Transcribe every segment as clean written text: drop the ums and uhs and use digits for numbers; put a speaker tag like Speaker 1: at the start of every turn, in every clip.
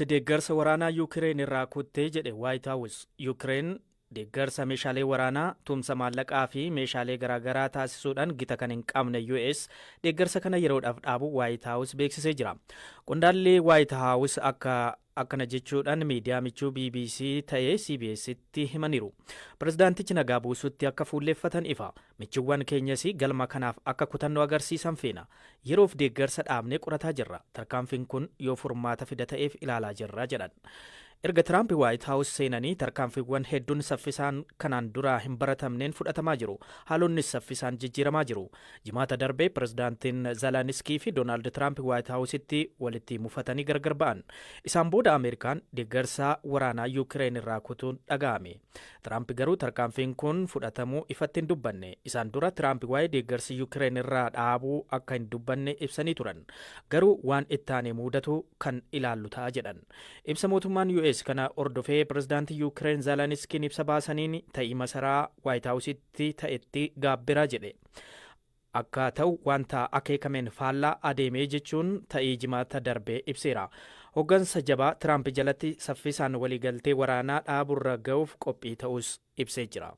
Speaker 1: Deeggarsa waraanaa Yuukireen irraa kuttee jedhe Waayit Haawus. Yuukireen deeggarsa meeshaalee waraanaa, tumsa maallaqaa fi meeshaalee garaagaraa taasisuudhaan gita kan hin qabne US deeggarsa kana yeroodhaaf dhaabu Waayit Haawus beeksisee jira. Qondaalli Waayit Haawus akka akkana jechuudhaan miidiyaa michuu BBC ta'ee CBS'tti himaniiru. Pirezidaantichi nagaa buusutti akka fuulleeffatan ifa. Michuuwwan keenyas galma kanaaf akka kutannoo agarsiisan feena. Yeroof deeggarsa dhaabnee qorataa jirra. Tarkaanfiin kun yoo furmaata fida ta'eef ilaalaa jirra jedhan. Erga Tiraamp Waayit Haawus seenanii tarkaanfiiwwan hedduun saffisaan kanaan dura hin baratamneen fudhatamaa jiru. Haalonnis saffisaan jijjiiramaa jiru. Jimaata darbee pirezidaantiin Zeleniskii fi Doonaald Tiraamp Waayit Haawusitti walitti mufatanii gargar ba'an. Isaan booda Ameerikaan deeggarsa waraanaa Yuukireen irraa kutuun dhaga'ame. Tiraamp garuu tarkaanfiin kun fudhatamuu ifatti hin dubbanne. Isaan dura Tiraamp waa'ee deeggarsi Yuukireen irraa dhaabuu akka hin dubbanne ibsanii turan. Garuu waan itti aanee mudatu kan ilaallu ta'a jedhan. Ibsa mootummaan US kana hordofee pirezidaantii Yuukireen Zeleniskiin ibsa baasaniin ta'ii masaraa Waayit Haawusitti ta'etti gaabbiraa jedhe. Akka ta'u wanta akeekameen faallaa adeemee jechuun ta'ii Jimaata darbee ibseera. Hoggansa jabaa Tiraamp jalatti saffisaan waliigaltee waraanaa dhaaburra ga'uuf qophii ta'us ibsee jira.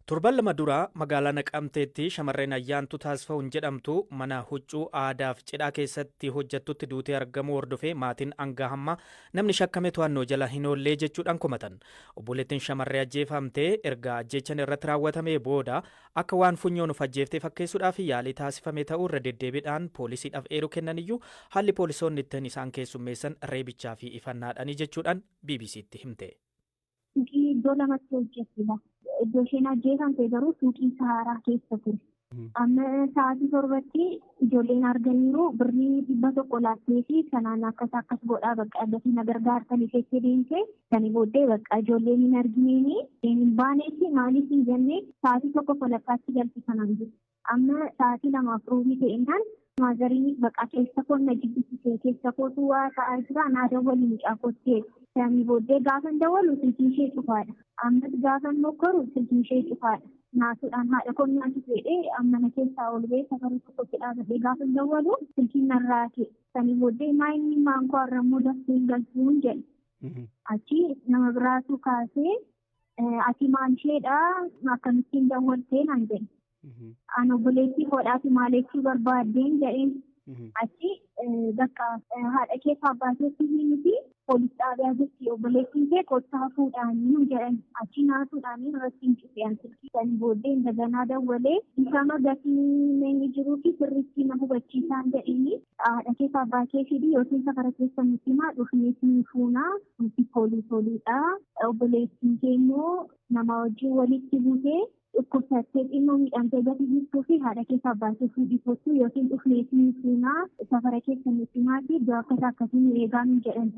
Speaker 1: Torban 2 dura magaalaa Naqamteetti shamarreen Ayyaantuu Taasifa'uun jedhamtu mana huccuu aadaaf cidhaa keessatti hojjettutti duutee argamuu hordofee maatiin hanga hamma namni shakkame to'annoo jala hin oollee jechuudhaan komatan. Obboleettiin shamarree ajjeefamtee erga ajjeechan irratti raawwatamee booda akka waan funyoon of ajjeeftee fakkeessuudhaaf yaalii taasifame ta'uu irra deddeebiidhaan poolisiidhaaf eeruu kennan iyyuu, haalli poolisoonni ittiin isaan keessummeessan reebichaa fi ifannaadhaanii jechuudhaan BBCtti himte.
Speaker 2: Suuqii iddoo lamatti hojjettila. Iddoo isheen ajjeefamte garuu suuqii Sahaaraa keessa ture. Amma sa'aatii 7tti ijoolleen arganiiru, birrii 100 laattee fi sanaan akkas akkas godhaa, bakka gatii na gargaartanii jettee deemte. Sanii booddee bakka ijoolleen hin argineeni hin baaneetti, maaliif hin jenne, sa'aatii 1 walakkaatti galti kanaan jiru. Amma sa'aatii 2:15 ta'ennaan maazariin bakka keessa koo na jibbisiise, keessa kootu waa ta'aa jira, naa dawwali mucaa kootti. Sanii booddee gaafan dawwalu silkiin ishee cufaadha. Ammas gaafan mokkoru silkiin ishee cufaadha. Naasuudhaan haadha koo nyaatu jedhee mana keessaa ol ba'ee safara tokkotti dhaabadhee gaafan dawwalu silkiin narraa ka'e. Sanii booddee maa inni maankoo har'ammoo daftee hin galtuun jedhe. Achi nama biraatu kaasee, "Ati maal isheedha, akkamittiin dawwaltee?" naan jedhe. "Ani obboleettii koodhaati, maal jechuu barbaaddeen?" jedheen. Achi bakka haadha keessa abbaa keetti miti, poolis xaabiyaa jirti obboleettiin kee, kottaa fuudhaanii jedhan. Achi naasuudhaanii irratti hin cufe an silkii. Sanii booddee indaganaa dawwalee, "Ifama, gatii inni jiruu fi sirriitti na hubachiisaan" jedheenii, "Haadha keessa abbaa kee fidi yookiin safara keessa nutti himaa, dhufnee ni fuunaa, nuti poolisooliidha. Obboleettiin kee immoo nama wajjin walitti buutee dhukkubsattee xinnoo miidhamtee gati jirtuu fi haadha keessa abbaa kee fuudhii kottu yookiin dhufnee ni fuunaa, safara keessa nutti himaati, iddoo akkas akkasii nu eegaa" nu jedhan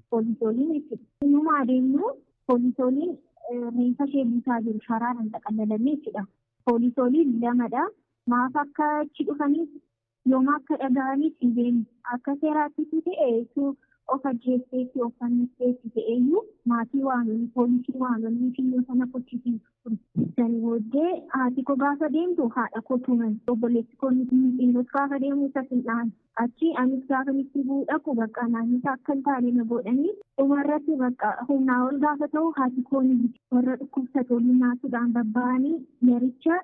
Speaker 2: poolisooliin jechuudha. Numa adeemnu poolisooliin reenfa ishee buusaa jiru, sharaadhaan xaqallalamee jechuudha. Poolisooliin lamadha. Maaf akka achi dhufanii, yooma akka dhaga'anis hin beeknu. Akka seeraatti ta'e of ajjeesteetti, of fannisteetti ta'eyyuu maatii waamanii, poolisii waamanii fiyyoo sana qochisiisu ture. Sanii booddee haati koo gaafa deemtu haadha koo tuman. Obboleessi koo xinnoos gaafa deemu isa hin dhahan. Achi anis gaafa itti bu'uu dhaqu bakka naanis akka hin taane na godhanii, dhumarratti bakka humnaa ol gaafa ta'u haati koo ni warra dhukkubsatoolii naasuudhaan babba'anii yaricha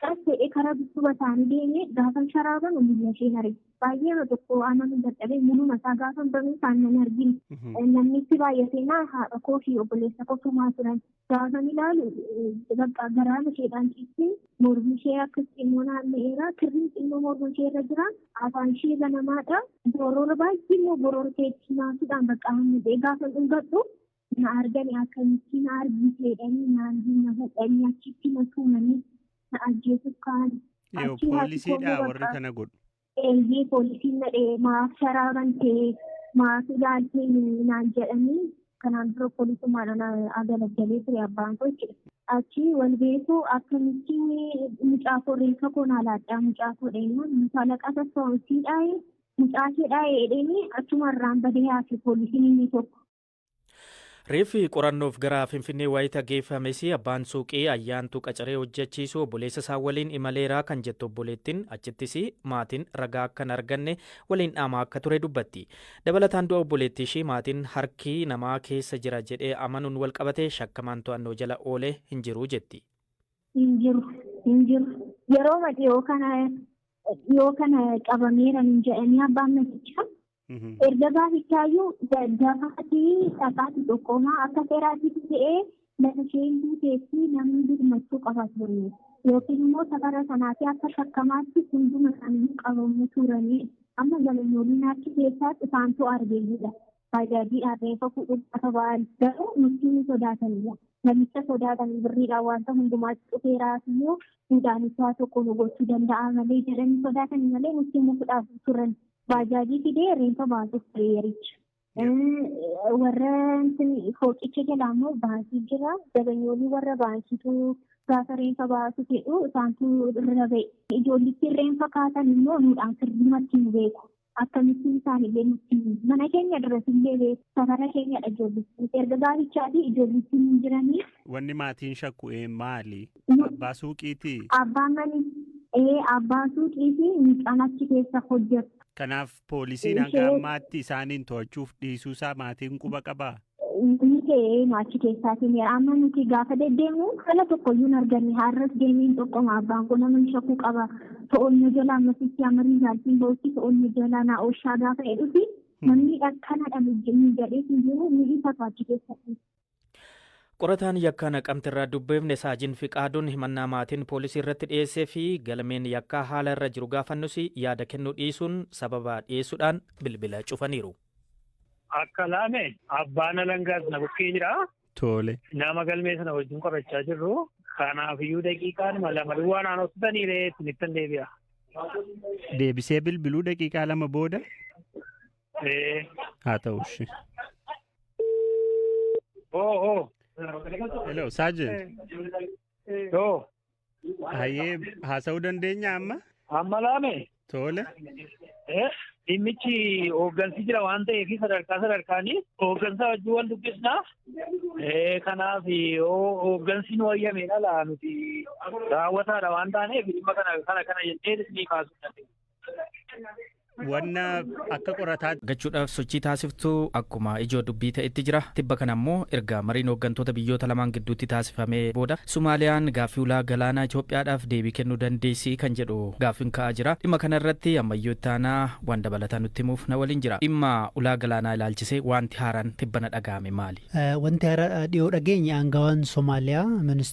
Speaker 2: qas jedhee karaa dudduuba isaanii deemee gaafa sharaa banu miila isheen arge. Baay'ee tokko aannan dadhabee muluma isaa gaafa banu isaan nan argine. Namni itti baay'ateenaa haadha koo fi obboleessa koo tumaa turan. Gaafan ilaalu bakka garaan isheedhaan ciistee, mormi ishee akkas xinnoo naanna'eera. Kirriin xinnoo morma ishee irra jira. Afaan ishee banamaadha. Boroora baay'ee immoo boroorteetti naasuudhaan bakka hammatee gaafa dhungadhu na argani, akkamitti na argiteedhanii naan na fuudhanii achitti na tuumanii na ajjeesuuf ka'an.
Speaker 3: Yoo poolisiidha warri kana godhu.
Speaker 2: Eeyyee, poolisiin na dhee, "Maaf sharaa bantee, maaf ilaaltee?" naan jedhanii. Kanaan dura poolisummaadhaan agalagalee ture abbaan koo jechuudha. Achi wal beeku, akkamitti mucaa koo, reeffa koo naa laadhaa, mucaa koo dheenyaan mucaa laqaa sassaawwisiidhaa, mucaa kee dhaa'ee jedheenii achumarraan badee hafe poolisiin inni tokko.
Speaker 1: Reeffi qorannoof gara Finfinnee wayita geeffames abbaan suuqii Ayyaantuu qacaree hojjechiisu obboleessa isaa waliin imaleeraa kan jettu obboleettiin, achittis maatiin ragaa akka hin arganne waliin dhaamaa akka ture dubbatti. Dabalataan du'a obboleettii ishii maatiin harki namaa keessa jira jedhee amanuun wal qabate shakkamaan to'annoo jala oolee hin jiru jetti.
Speaker 2: Hin jiru, hin jiru. Yeroo dhiyoo kana qabameera hin jedhanii abbaan manichaa. Erga gaafichaayyuu gaafatii dhaqaati tokkomaa akka seeraatti ta'ee lafa isheen duuteetti namni birmachuu qaba ture. Yookiin immoo safara sanaati akka shakkamaatti hunduma isaanii qabamuu turanii, amma galanyooliin achi keessaas isaantu argeeyyudha. Baajaajiidhaan reefa fuudhuuf gaafa ba'an garuu nutti ni sodaatanidha. Namicha sodaatanii birriidhaan wanta hundumaatti dhufeeraas immoo fuudhaan isaa tokko nu gochuu danda'a malee jedhanii sodaatanii malee nutti himuudhaaf turan. Baajaajii fidee reefa baasuuf ture yericha. Warra fooqicha jalaa immoo baankii jira. Gabanyoolii warra baankiitu gaafa reefa baasu fedhu isaantu irra ba'e. Ijoollitti reefa kaatan immoo nuudhaan sirriimatti nu beeku. Akkamittiin isaanillee nutti, mana keenya duratti beeku. Safara keenyadha ijoollitti. Erga gaafichaatii ijoollitti hin jiranii.
Speaker 3: Wanni maatiin shakku maali? Abbaa suuqiitii?
Speaker 2: Abbaan mani abbaa suuqii fi mucaan achi keessa hojjetu.
Speaker 3: Kanaaf poolisiin hanga ammaatti isaaniin to'achuuf dhiisuusaa maatiin quba qabaa?
Speaker 2: Ni ta'ee achi keessaatiin amma nuti gaafa deddeemnu haala tokkoyyuu hin arganne. Har'as deemeen tokkoma, abbaan kun nama shakkuu qaba. To'annoo jalaa ammasitti amma resultiin ba'utti to'annoo jalaa naa ooshaa gaafa jedhuti namni akkanadha nu jedhee hin jiru, ni ifatu achi keessatti.
Speaker 1: Qorataan yakkaa Naqamte irraa dubbifne Saajin Fiqaaduun himannaa maatiin poolisii irratti dhiyeessee fi galmeen yakkaa haala irra jiru gaafannus yaada kennuu dhiisuun sababa dhiyeessuudhaan bilbila cufaniiru.
Speaker 4: Akka laame abbaan alangaas na bukkee jira.
Speaker 3: Tole.
Speaker 4: Nama galmee sana wajjin qorachaa jirru. Kanaafiyyuu daqiiqaan 2 duwwaa naan hojjetanii isinittan deebi'a.
Speaker 3: Deebisee bilbiluu daqiiqaa 2 booda?
Speaker 4: Ee.
Speaker 3: Haa ta'u ishee.
Speaker 4: Oo oo.
Speaker 3: Hello, Saajin.
Speaker 4: Oo.
Speaker 3: Hayyee, haasa'uu dandeenya amma?
Speaker 4: Amma laame.
Speaker 3: Tole.
Speaker 4: Dhimmichi hooggansi jira waan ta'eef sadarkaa sadarkaanii hooggansa wajjin wal dubbisnaa. Kanaaf hooggansi nu wayyamee dhala nuti raawwataadha waan taaneef dhimma kana kana kana jennee ni kaasuu dandeenya.
Speaker 3: Wanna akka qorataa
Speaker 1: Gachuudhaaf sochii taasiftuu akkuma ijoo dubbii ta'etti jira. Tibba kana immoo erga mariin hooggantoota biyyoota lamaan gidduutti taasifamee booda Sumaaliyaan gaaffii ulaa galaanaa Itoophiyaadhaaf deebii kennuu dandeessi kan jedhu gaaffiin ka'aa jira. Dhimma kana irratti ammayyoo ittaanaa waan dabalataa nutti himuuf na waliin jira. Dhimma ulaa galaanaa ilaalchisee wanti haaraan tibbana dhaga'ame maali?
Speaker 5: Wanti haaraa dhiyoo dhageenye, aangawaan Somaaliyaa,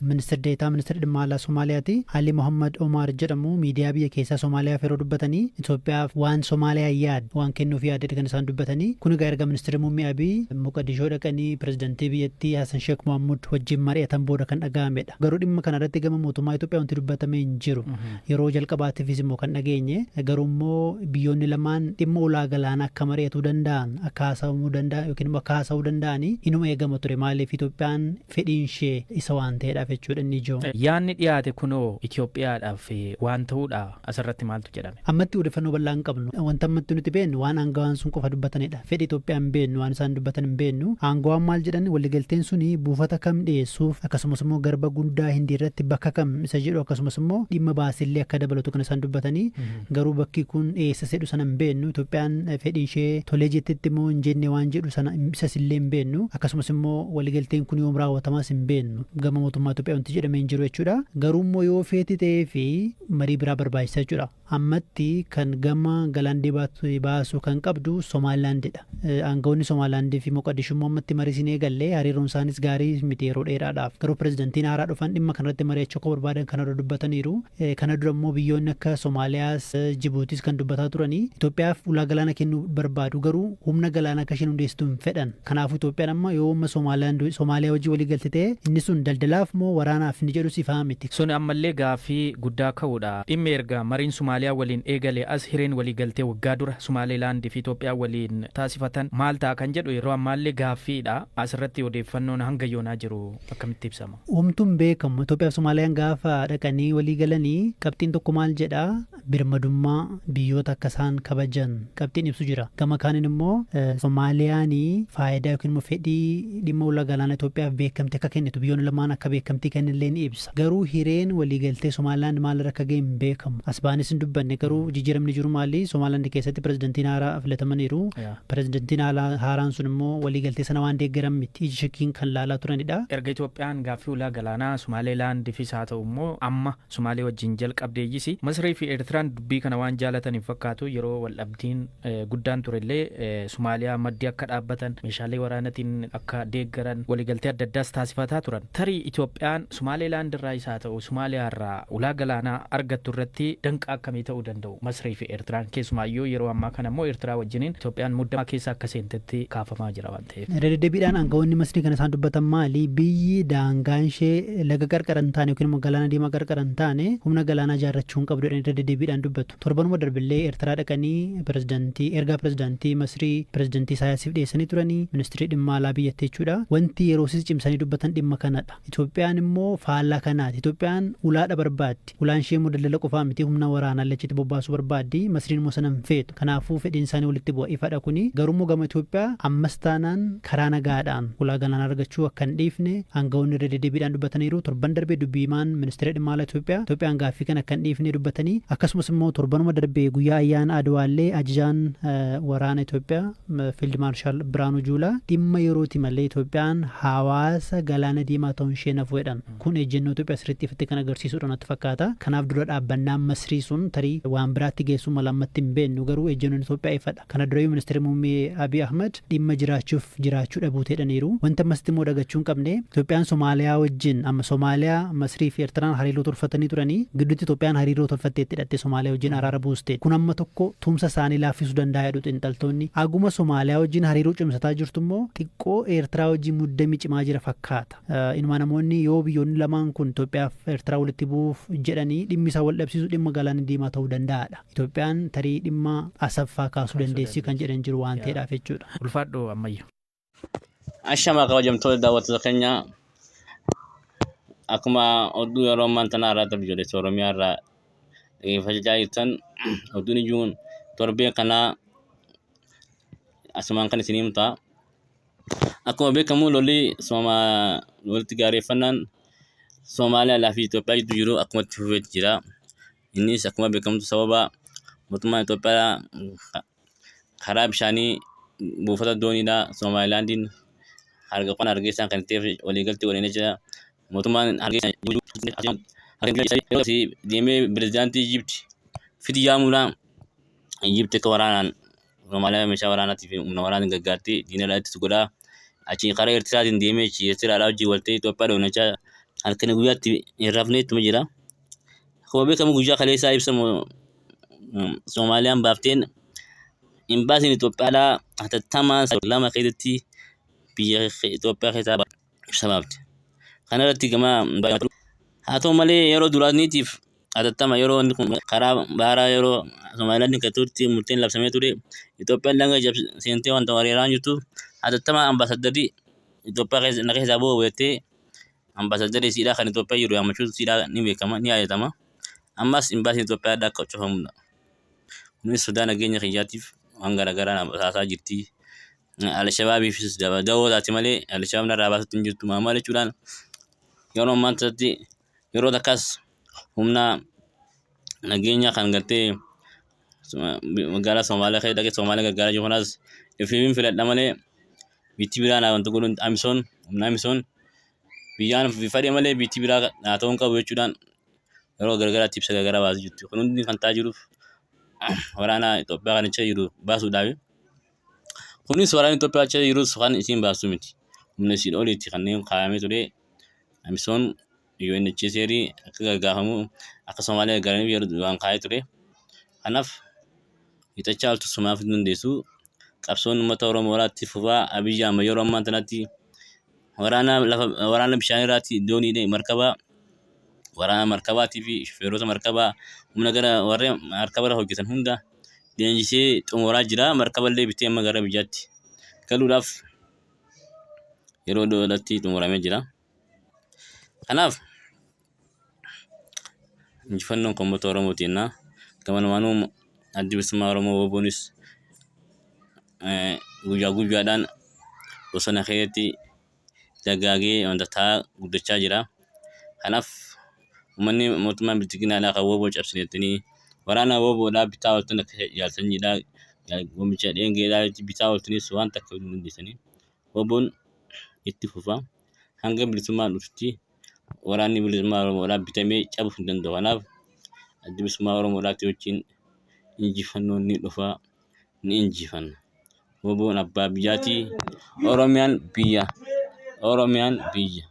Speaker 5: ministeera deetaa ministeera dhimma alaa Somaaliyaati. Ali Mohammad Omar jedhamu, miidiyaa biyya keessaa Somaaliyaaf yeroo dubbatanii Itoophiyaaf waan Somaaliyaa yaad waan kennuuf yaadedha kan isaan dubbatanii. Kun egaa erga ministeera muummee Abiy Moqadishoo dhaqanii pirezidantii biyyattii Hassan Sheekh Mohammud wajjin mari'atan booda kan dhaga'amedha. Garuu dhimma kana irratti gama mootummaa Itoophiyaa wanti dubbatame hin jiru. Yeroo jalqabaatiifis immoo kan dhageenye garuu immoo biyyoonni lamaan dhimma ulaa galaanaa akka mari'atuu danda'an, akka haasa'amuu danda'an yookiin immoo akka haasa'uu danda'anii inuma eegama ture. Maaliif? Itoophiyaan fedhiin ishee isa waan ta'eedhaaf jechuudha inni ijoo.
Speaker 1: Yaanni dhiyaate kunoo Itoophiyaadhaaf waan ta'uudha, asirratti maaltu jedhame?
Speaker 5: Ammatti odeeffannoo bal'aa hin qabnu. Wanta ammatti nuti beeknu waan aangawaan sun qofa dubbatanidha. Fedhi Itoophiyaa hin beeknu, waan isaan dubbatan hin beeknu. Aangawaan maal jedhan? Waliigalteen suni buufata kam dhiyeessuuf, akkasumas immoo garba guddaa Hindii irratti bakka kam isa jedhu, akkasumas immoo dhimma baasillee akka dabalatu kan isaan dubbatanii. Garuu bakki kun eessa jedhu sana hin beeknu. Itoophiyaan fedhii ishee tolee jettetti immoo hin jenne waan jedhu sana isas illee hin beeknu. Akkasumas immoo waliigalteen kun yoom raawwatamaas hin beeknu. Gama mootummaa Itoophiyaa wanti jedhamee hin jiru jechuudha. Garuu immoo yoo feeti ta'ee fi marii biraa barbaachisa jechuudha. Ammatti kan gama galaan baasuu kan qabdu Somaalilaandidha. Aangawoonni Somaalilaandii fi Moqadishuu immoo ammatti marii siin eegallee, hariiroon isaanis gaarii miti yeroo dheeraadhaaf. Garuu pirezidantiin haaraa dhufan dhimma kanarratti mari'achuu akka barbaadan kana dura dubbataniiru. Kana dura immoo biyyoonni akka Somaaliyaas, Jibuutis kan dubbataa turanii Itoophiyaaf ulaa galaana kennuu barbaadu, garuu humna galaana akka isheen hundeessitu hin fedhan. Kanaafuu Itoophiyaan amma yoo amma Somaaliyaa wajjin walii galte ta'e, inni sun daldalaaf moo waraanaaf inni jedhus ifaa miti.
Speaker 1: Sun ammallee gaaffii guddaa ka'uudha. Dhimmi erga mariin Somaaliyaa waliin eegale as hireen waliigaltee waggaa dura Sumaaleelaandii fi Itoophiyaa waliin taasifatan maal ta'a kan jedhu yeroo ammaallee gaaffiidha. Asirratti odeeffannoon hanga yoonaa jiru akkamitti ibsama?
Speaker 5: Homtuun beekamu Itoophiyaa fi Somaaliyaan gaafa dhaqanii walii galanii qabxiin tokko maal jedhaa birmadummaa biyyoota akka isaan kabajan qabxiin ibsu jira. Gama kaaniin immoo Somaaliyaanii faayidaa yookiin immoo fedhii dhimma ulaa galaana Itoophiyaaf beekamtii akka kennitu biyyoonni lamaan akka beekamtii kennillee ni ibsa. Garuu hireen waliigaltee Somaaliyaand maalirra akka ga'e hin beekamu. As baanis hin dubbanne garuu jijjiiramni jiru maali? Somaaliyaand keessatti pirezidantiin haaraa filatamaniiru. Pirezidantiin haaraan sun immoo waliigaltee sana waan deeggaran miti. Iji shakkiin kan laalaa turanidha.
Speaker 1: Erga Itoophiyaan gaaffii ulaa galaanaa Somaalilaandiifis haa ta'u immoo amma Somaalee wajjin jalqabdeeyyisi. Masrii fi Eertiraan dubbii kana waan jaalataniif fakkaatu yeroo waldhabdiin guddaan turellee Somaaliyaa maddii akka dhaabbatan meeshaalee waraanaatiin akka deeggaran waliigaltee adda addaas taasifataa turan. Tarii Itoophiyaan Somaalilaand irraa isaa ta'u Somaaliyaa irraa ulaa galaanaa argattu irratti danqaa akkamii ta'uu danda'u Masrii fi Eertiraan keessumaayyuu yeroo ammaa kana immoo Eertiraa wajjiniin Itoophiyaan muddamaa keessa akka seentetti kaafamaa jira waan ta'eef.
Speaker 5: Irra deddeebiidhaan aangawoonni Masrii kan isaan dubbatan maali? Biyyi daangaan ishee laga qarqara hin taane yookiin immoo galaana diimaa qarqara hin taane humna galaanaa ijaarrachuu hin qabdu irra deddeebiidhaan dubbatu. Torbanuma darbillee Eertiraa dhaqanii pirezidantii ergaa pirezidantii Masrii pirezidantii Isaayyaasiif dhiyeessanii turanii ministirii dhimma alaa biyyattii jechuudha. Wanti yeroo cimsanii dubbatan dhimma kanadha. Itoophiyaan immoo faallaa kanaati. Itoophiyaan ulaadha barbaaddi. Ulaan ishee immoo daldala qofaa miti humna waraanaa achitti bobbaasuu barbaaddi. Masriin immoo sana hin feetu. Kanaafuu fedhiin isaanii walitti bu'a. Ifadha kuni. Garuu immoo gama Itoophiyaa ammas taanaan karaa nagaadhaan ulaa galaanaa argachuu akka hin dhiifne aangawoonni irra deddeebiidhaan dubbataniiru. Torban darbee dubbiimaan ministeera dhimma alaa Itoophiyaa Itoophiyaan gaaffii kana akka hin dhiifne dubbatanii akkasumas immoo torbanuma darbee guyyaa ayyaana Adwaallee ajajaan waraana Itoophiyaa Fiild Maarshaal Biraanuu Juulaa dhimma yerooti malee Itoophiyaan hawaasa galaana diimaa ta'uun ishee nafu jedhan. Kun ejjennoo Itoophiyaa sirriitti ifatti kan agarsiisudha natti fakkaata. Kanaaf dura dhaabbannaan Masrii sun tarii waan biraatti geessuu mala ammatti hin beeknu garuu ejjennoon Itoophiyaa ifadha. Kana durayyuu ministeerri muummee Abiy Ahmed dhimma jiraachuuf jiraachuu dhabuuti jedhaniiru. Wanta ammasitti immoo dagachuu hin qabne Itoophiyaan Somaaliyaa wajjin amma Somaaliyaa Masrii fi Eertiraan hariiroo tolfatanii turanii gidduutti Itoophiyaan hariiroo tolfatteetti hidhattee Somaaliyaa wajjin araara buuste. Kun amma tokko tumsa isaanii laaffisuu danda'a jedhu xiinxaltoonni. Aguma Somaaliyaa wajjin hariiroo cimsataa jirtu immoo xiqqoo Eertiraa wajjin muddamii cimaa jira fakkaata. Inuma namoonni yoo biyyoonni lamaan kun Itoophiyaa fi Eertiraa walitti bu'uuf jedhanii dhimmi isaa wal dhabsiisu dhimma galaana diimaa ta'uu danda'aadha. Itoophiyaan tarii dhimma asaffaa kaasuu dandeessi kan jedhan jiru waan ta'eedhaaf jechuudha.
Speaker 1: Ulfaadhoo ammayya.
Speaker 6: Ashamaa kabajamtoota daawwattoota keenya akkuma oduu yeroo ammaan tanaa irraa biyyoolessa Oromiyaa irraa dhaggeeffachaa jirtan oduun ijuun torbee kanaa asumaan kan isinii himta. Akkuma beekamu lolli walitti gaareeffannaan Somaaliyaa fi Itoophiyaa gidduu jiru akkuma itti fufee jira. Innis akkuma beekamutu sababa mootummaan Itoophiyaa karaa bishaanii buufata dooniidha Somaalilaandiin harka kan Hargeysaan kan itti waliigaltee waliin jira. Mootummaan Hargeysaa deemee pirezidaantii Ijipti fiti yaamuudhaan Ijipti akka waraanaan Somaaliyaa meeshaa waraanaatii fi humna waraanaan gargaartee diina ittisu godhaa. Achi karaa Eertiraatiin deemee Eertiraadhaa hojii waltee Itoophiyaa doonachaa halkan guyyaatti hin rafne ittuma jira. Akkuma beekamu guyyaa kaleessaa ibsamu Somaaliyaan baafteen imbaasiin Itoophiyaadhaa hatattamaan 2 keessatti biyya Itoophiyaa keessaa ibsa baafte. Kana irratti gama haa ta'u malee yeroo duraaniitiif hatattama yeroo inni kun karaa baharaa yeroo Somaaliyaandiin kan turte murteen labsamee ture Itoophiyaan daangaa seentee wanta weeraraan jirtu hatattama ambaasaddarri Itoophiyaa keessa na keessaa bu'u jettee ambaasaddarri isiidhaa kan Itoophiyaa jiru yaammachuun isiidhaa ni beekama ni yaadatama. Ammas imbaasiin Itoophiyaa akka cufamudha. Kunis sodaa nageenya kiyyaatiif waan garaagaraa haasaa jirti. Alshabaabiifis dawoo taate malee Alshabaab narraa baasutti hin jirtu. Maal jechuudhaan yeroo ammaa kanatti yeroo takkas humna nageenya kan gartee magaalaa Somaaliyaa keessa dhaqee Somaaliyaa gargaaraa jiru kanaas ifiifin filadha malee biitti biraa naa wanta godhuun Amisoon humna Amisoon biyyaan fadhe malee biitti biraa naa ta'uu hin qabu jechuudhaan yeroo garagaraatti ibsa garagaraa baasuu jirti. Kun hundi kan ta'aa jiruuf waraana Itoophiyaa kan achi jiru baasuudhaafi. Kunis waraanni Itoophiyaa achi jirus kan isiin baasu miti. Humna isiin oliitti kanneen kaayamee ture Amisoon UNHCR akka gargaafamu akka Somaaliyaa gargaaraniif yeroo duraan kaayee ture. Kanaaf hiixachaa oltu sumaaf hin dandeessu. Qabsoon uummata Oromoo irratti fufaa Abiyyi Ahmad yeroo ammaa kanatti waraana lafa waraana bishaan irraatti doonii markabaa waraana markabaatii fi shufeerota markabaa humna gara warreen markaba irra hojjetan hunda leenjisee xumuraa jira. Markaballee bitee amma gara biyyaatti galuudhaaf yeroo dhiyoodhaatti xumuramee jira. Kanaaf injifannoon kan uummata Oromooti jenna. Gamanumaanuu Addi Bilisummaa Oromoo WBOnis guyyaa guyyaadhaan bosona keessatti dagaagee wanta ta'aa guddachaa jira. Kanaaf uummanni mootummaan bilchiginnaadhaa kan WBO cabsine jettanii waraana WBOdhaa bitaa ooltan akka jaalsanyiidhaa goomicha dheengeedhaa bitaa ooltanis waan takka hin dandeessanii. WBOn itti fufa. Hanga bilisummaan dhuftutti waraanni bilisummaa Oromoodhaa bitamee cabuu hin danda'u. Kanaaf Addi Bilisummaa Oromoodhaatti wajjin injifannoon ni dhufa, ni injifanna. WBOn abbaa biyyaati. Oromiyaan biyya. Oromiyaan biyya.